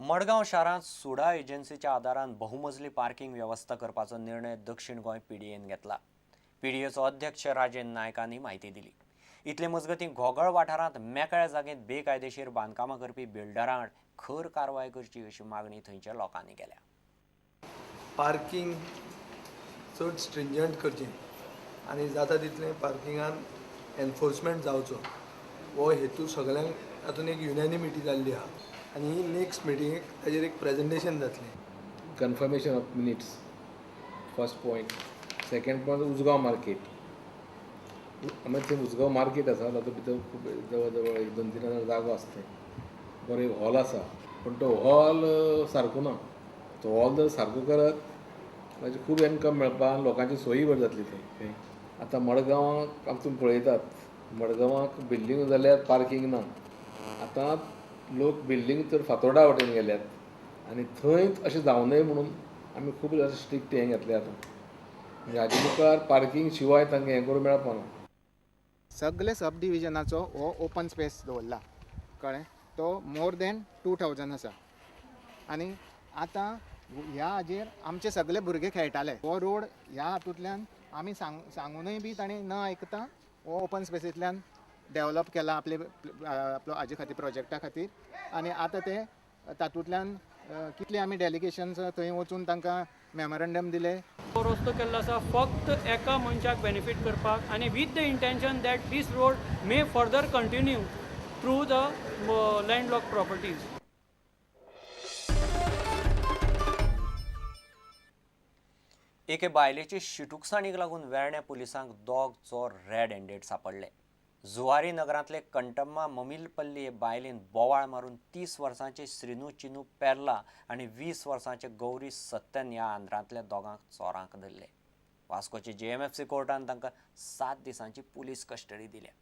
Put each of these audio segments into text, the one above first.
मडगांव शारांत सुडा एजन्सीच्या आदारान बहुमजली पार्किंग वेवस्था करपाचो निर्णय दक्षिण गोंय पीडीएन घेतला. पीडीएचो अध्यक्ष राजेंद्र नायकांनी म्हायती दिली. इतले मजगतीं घोगळ वाठारांत मेकळ्या जागेंत बेकायदेशीर बांदकामां करपी बिल्डरां आड खर कारवाय करची अशी मागणी थंयच्या लोकांनी केल्या. पार्किंग चड स्ट्रिंजंट करचें आनी जाता तितलें पार्किंगान एनफोर्समेंट जावचो हो हेतू सगळ्यांक तातूंत एक युनॅनिमिटी जाल्ली आहा आनी ही नेक्स्ट मिटिंगेक ताजेर एक प्रेजेंटेशन जातलें. Confirmation of minutes first point. Second point Ujgaon market. आमी थंय उजगांव मार्केट आसा तातूंत भितर खूब जवळ जवळ एक 2-3 हजार जागो आसा थंय बरो एक हॉल आसा पूण तो हॉल सारको ना. तो हॉल जर सारको करत ताजेर खूब इनकम मेळपा आनी लोकांची सोयी बरी जातली थंय. आतां मडगांवाक आमी तुमी पळयतात मडगांवाक बिल्डींग जाल्यार पार्किंग ना. आतां लोक बिल्डींग तर फातोर्डा वटेन गेल्यात आनी थंयच अशें जावं नये म्हणून आमी खूब अशें स्ट्रिक्ट हें घेतलें आतां. म्हणजे हाजे मुखार पार्किंग शिवाय तांकां हें करूंक मेळपा ना. सगळे सब डिविजनाचो हो ओपन स्पेस दवरला, कळ्ळें, तो मोर दॅन 2000 आसा आनी आतां ह्या हाजेर आमचे सगळे भुरगे खेळटाले. हो रोड ह्या हातूंतल्यान आमी सांगूनय बी तांणी न आयकता हो ओपन स्पेसींतल्यान डेवलप केला आपले आपलो हाजे खातीर प्रोजेक्टा खातीर. आनी आतां ते तातूंतल्यान कितले आमी डेलिगेशन्स थंय वचून तांकां मेमोरंडम दिले. हो रस्तो केल्लो आसा फक्त एका मनशाक बेनिफीट करपाक आनी with the intention that this road may further continue through the landlock properties. एके बायलेची शिटूकसाणीक लागून वेर्ण्या पुलिसांक दोग चोर रेड हँडेड सापडले. जुवारी नगरांतले कंटम्मा ममिलपल्ली हे बायलेन बोवाळ मारून 30 वर्सांचे श्रीनू चिनू पेर्ला आनी 20 वर्सांचे गौरी सत्यन ह्या आंध्रांतल्या दोगांक चोरांक धरले. वास्कोचे JMFC कोर्टान तांकां 7 दिसांची पुलीस कस्टडी दिल्या.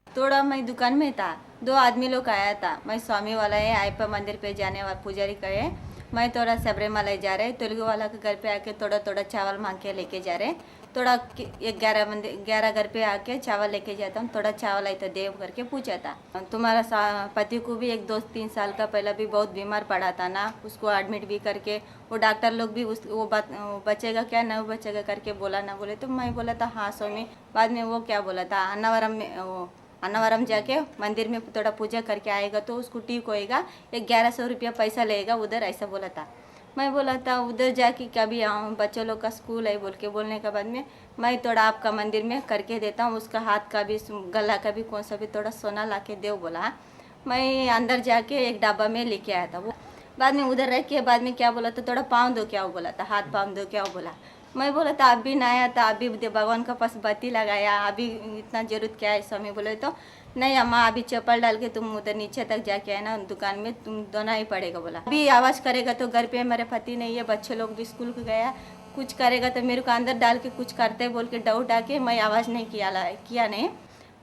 थोड़ा मैं दुकान में था, 2 आदमी लोग आया था. मैं स्वामी वाला है आयप्पा मंदिर पे जाने वाला पुजारी का है, मैं थोड़ा सबरीमलाई जा रहे, तेलुगु वाला के घर पे आके थोड़ा थोड़ा चावल मांग के लेके जा रहे, थोड़ा 11 मंदिर 11 घर पे आके चावल लेके जाता हूँ, थोड़ा चावल आई तो देव करके पूछा था. तुम्हारा पति को भी 1 2-3 साल का पहला भी बहुत बीमार पड़ा था ना, उसको एडमिट भी करके वो डॉक्टर लोग भी उस वो बात बचेगा क्या न बचेगा करके बोला ना, बोले तो मैं बोला था हाँ स्वामी. बाद में वो क्या बोला था, अन्नावरम में वो अन्नावरम जाके मंदिर में थोड़ा पूजा करके आएगा तो उसको ठीक होएगा, 1100 रुपया पैसा लेगा उधर, ऐसा बोला था. मैं बोला था उधर जाके कभी आऊँ, बच्चों लोग का स्कूल है बोल के बोलने के बाद में मैं थोड़ा आपका मंदिर में करके देता हूँ, उसका हाथ का भी गला का भी कौन सा भी थोड़ा सोना ला के दे बोला. मैं अंदर जाके एक डब्बा में लेके आया था. वो बाद में उधर रख के बाद में क्या बोला था, थोड़ा पाँव धो क्या बोला था, हाथ पाँव धो क्या बोला. मैं बोला था अभी ना आया था, अभी भगवान के पास बत्ती लगाया, अभी इतना जरूरत क्या है स्वामी बोले तो नहीं अम्मा अभी चप्पल डाल के तुम उधर नीचे तक जाके आए ना दुकान में, तुम दोना ही पड़ेगा बोला. अभी आवाज़ करेगा तो घर पे मेरे पति नहीं है, बच्चे लोग भी स्कूल को गया, कुछ करेगा तो मेरे को अंदर डाल के कुछ करते बोल के डाउट आके मैं आवाज़ नहीं किया नहीं.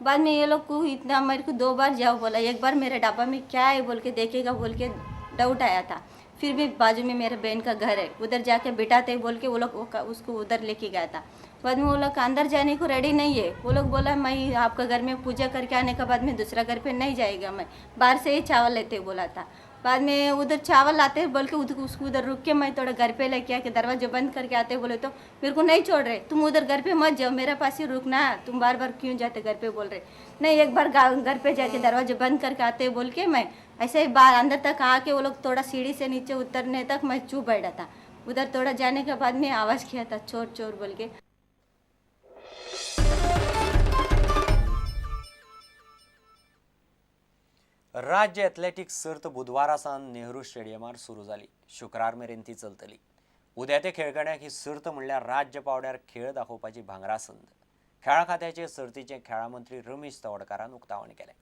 बाद में ये लोग को इतना मेरे को 2 बार जाओ बोला, एक बार मेरे डब्बा में क्या है बोल के देखेगा बोल के डाउट आया था. फिर भी बाजू में मेरे बहन का घर है, उधर जाके बिठाते बोल के वो लोग उसको उधर लेके गया था. बाद में वो लोग अंदर जाने को रेडी नहीं है, वो लोग बोला मैं आपका घर में पूजा करके आने के बाद में दूसरा घर पे नहीं जाएगा, मैं बाहर से ही चावल लेते बोला था. बाद में उधर चावल लाते बोल के उसको उधर रुक के मैं थोड़ा घर पे लेके आके दरवाजा बंद करके आते बोले तो मेरे को नहीं छोड़ रहे, तुम उधर घर पे मत जाओ, मेरे पास ही रुकना, तुम बार बार क्यों जाते घर पे बोल रहे. नहीं एक बार घर पे जाके दरवाजा बंद करके आते बोल के मैं ऐसे ही बाहर अंदर तक आके वो लोग थोड़ा सीढ़ी से नीचे उतरने तक मैं चुप बैठा था. उधर थोड़ा जाने के बाद में आवाज़ किया था चोर चोर बोल के. राज्य एथलेटिक्स सर्त बुधवारा सावन नेहरू स्टेडियमार सुरू जाली. शुक्रार मेरेन ती चलतली. उद्या ते खेळगड्यांक ही सर्त म्हणल्यार राज्य पावड्यार खेळ दाखोवपाची भांगरा संद. खेळां खात्याचे सर्तीचे खेळां मंत्री रमेश तवडकारान उक्तावण केलें.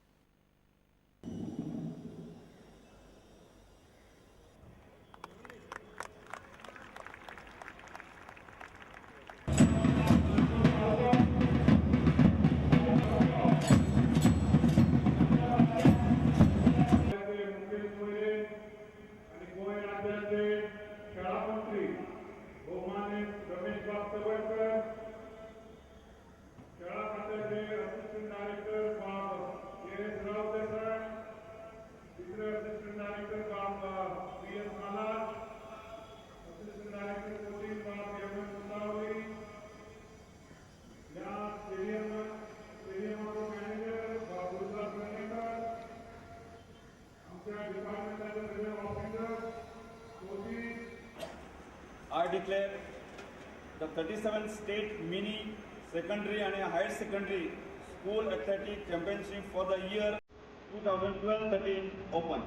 declare the 37th state mini secondary and higher secondary school athletic championship for the year 2012-13 open.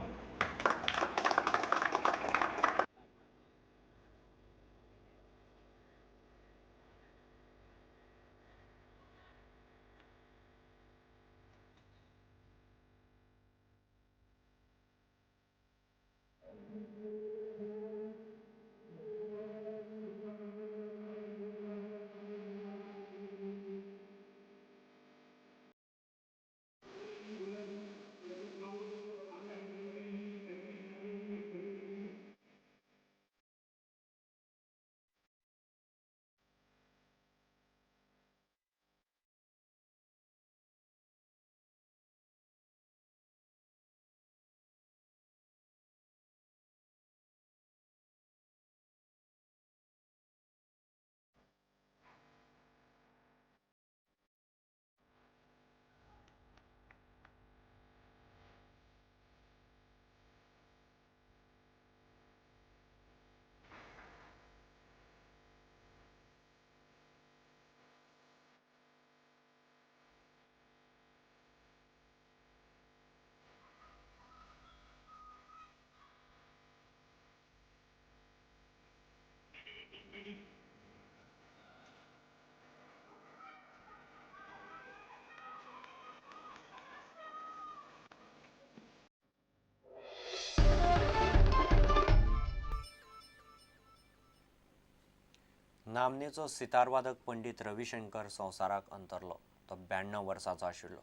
नामनेचो सितारवादक पंडित रविशंकर संवसाराक अंतरलो. तो 92 वर्सांचो आशिल्लो.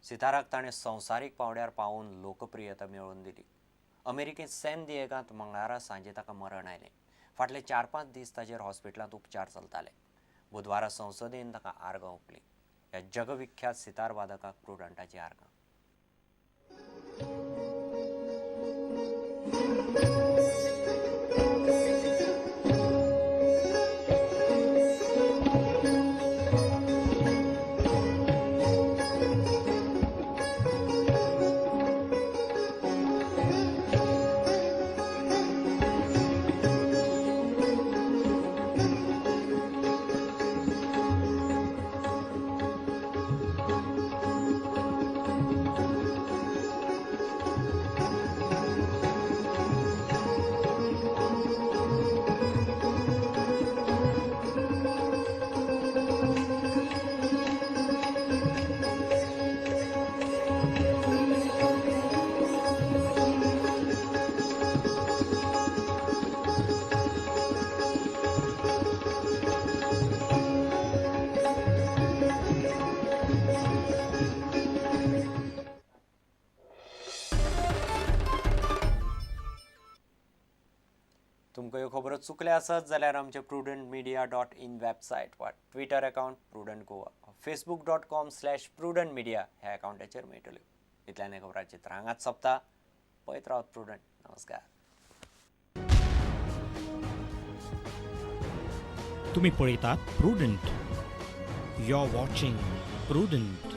सिताराक ताणें संवसारीक पांवड्यार पावोवन लोकप्रियता मेळोवन दिली. अमेरिकेंत सॅन दिएगांत मंगळारा सांजे ताका मरण आयलें. फाटले 4-5 दीस ताचेर हॉस्पिटलांत उपचार चलताले. बुधवारा संसदेन ताका आर्गां ओंपलीं. ह्या जगविख्यात सितारवादकाक प्रुडंटाची आर्गां. तुमकां ह्यो खबरो चुकल्या आसत जाल्यार आमचे prudentmedia.in website वा Twitter account Prudent Goa, facebook.com/prudentmedia ह्या अकावंटाचेर मेळटल्यो. इतल्यान खबरां चित्र हांगाच सोंपता. पळयत रावत प्रुडंट. नमस्कार. तुम्ही पळयतात Prudent. You are watching Prudent.